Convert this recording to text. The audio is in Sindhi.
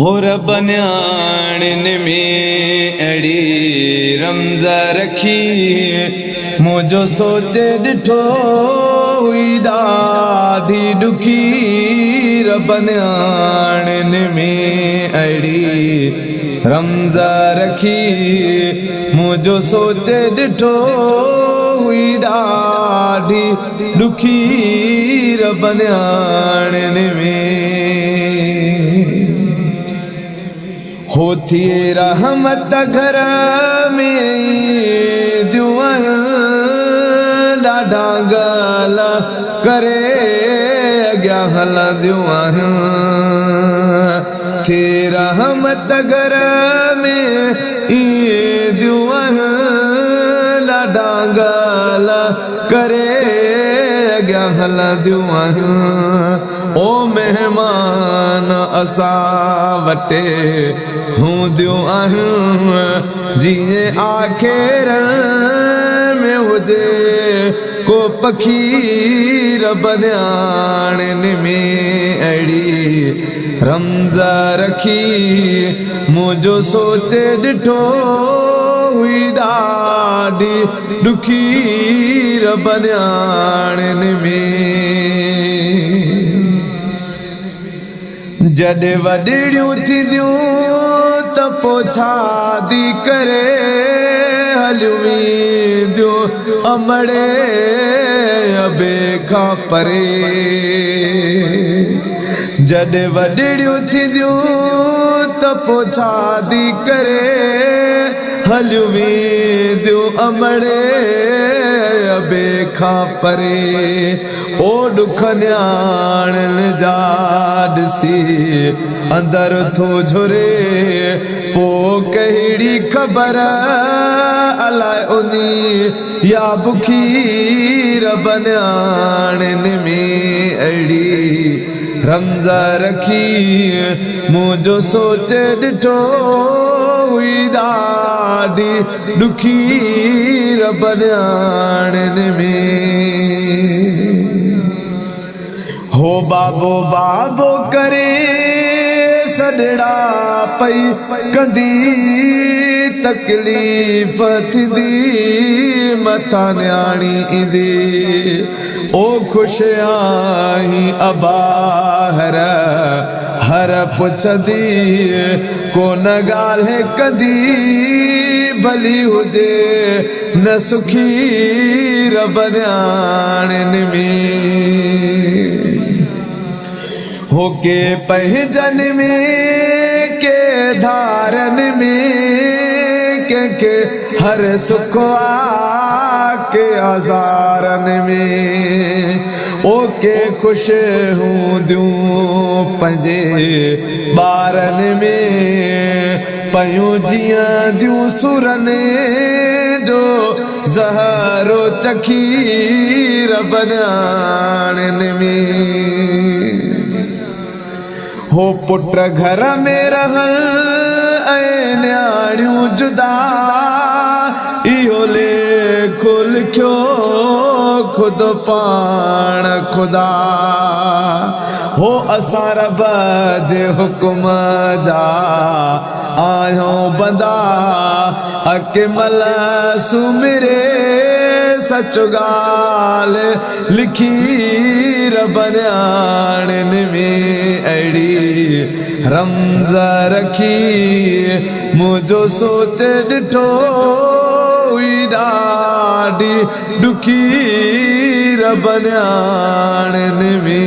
هو رب نياڻين ۾ اهڙي رمز رکي، منهنجو سوچي ڏٺو هئي ڏاڍي ڏکي. رب نياڻين ۾ اهڙي رمز رکي، منهنجو سوچي ڏٺو هئي ڏاڍي ڏکي. رب نياڻين ۾. هو ٿئي رحمت گهر ۾ اينديون آهن، ڏاڍا گل ڪري اڳيان هلنديون آهن. ٿئي رحمت گهر ۾ اينديون آهن، ڏاڍا گل ڪري اڳيان هلنديون آهن. او مهمان اسان وٽ هونديون آهن، جيئن آکيرن ۾ هجي ڪو پکي. رب نياڻين ۾ اهڙي رمز رکي، منهنجو سوچي ڏٺو هئي ڏاڍي ڏکي. رب نياڻين ۾. جڏهن وڏڙيون ٿينديون ته پوء شادي ڪري هليون وينديون امڙي ابي کان پري. جڏهن وڏڙيون ٿينديون ته پوء شادي ڪري هليون وينديون امڙي ابي کان پري. او ڏک نياڻين جا ڏسي اندر ٿو جهري، پوء ڪهڙي خبر الائي انهي يا بکي. رب نياڻين ۾ اهڙي رمز رکي، منهنجو سوچي ڏٺو هئي ڏاڍي ڏکي. رب نياڻين ۾. هو بابو بابو ڪري سڏڙا پئي ڪندي، تڪليف ٿيندي مٿان نياڻي ايندي. او خوش آهين ابا هر هر پڇندي، ڪونه ڳالهه ڪندي، ڀلي هجي نه سکي. رب نياڻين ۾. هو ڪي پنهنجن ۾ ڪي ڌارن ۾، ڪنهن کي هر سک آ ڪي آزارن ۾. او ڪي خوش هونديون پنهنجي ٻارن ۾، پيون جيئنديون سورن جو زهرو چکي. رب نياڻين ۾. هو پٽ گهر ۾ رهن ۽ نياڻيون جدا، اهو ليک لکيو خود پاڻ خدا. هو اسان رب جي حڪم جا آهيون بندا، اڪمل سومري سچ ڳالهه لکي. رب نياڻين ۾ اهڙي رمز رکي، منهنجو سوچي ڏٺو هئي ڏاڍي ڏکي. رب نياڻين ۾.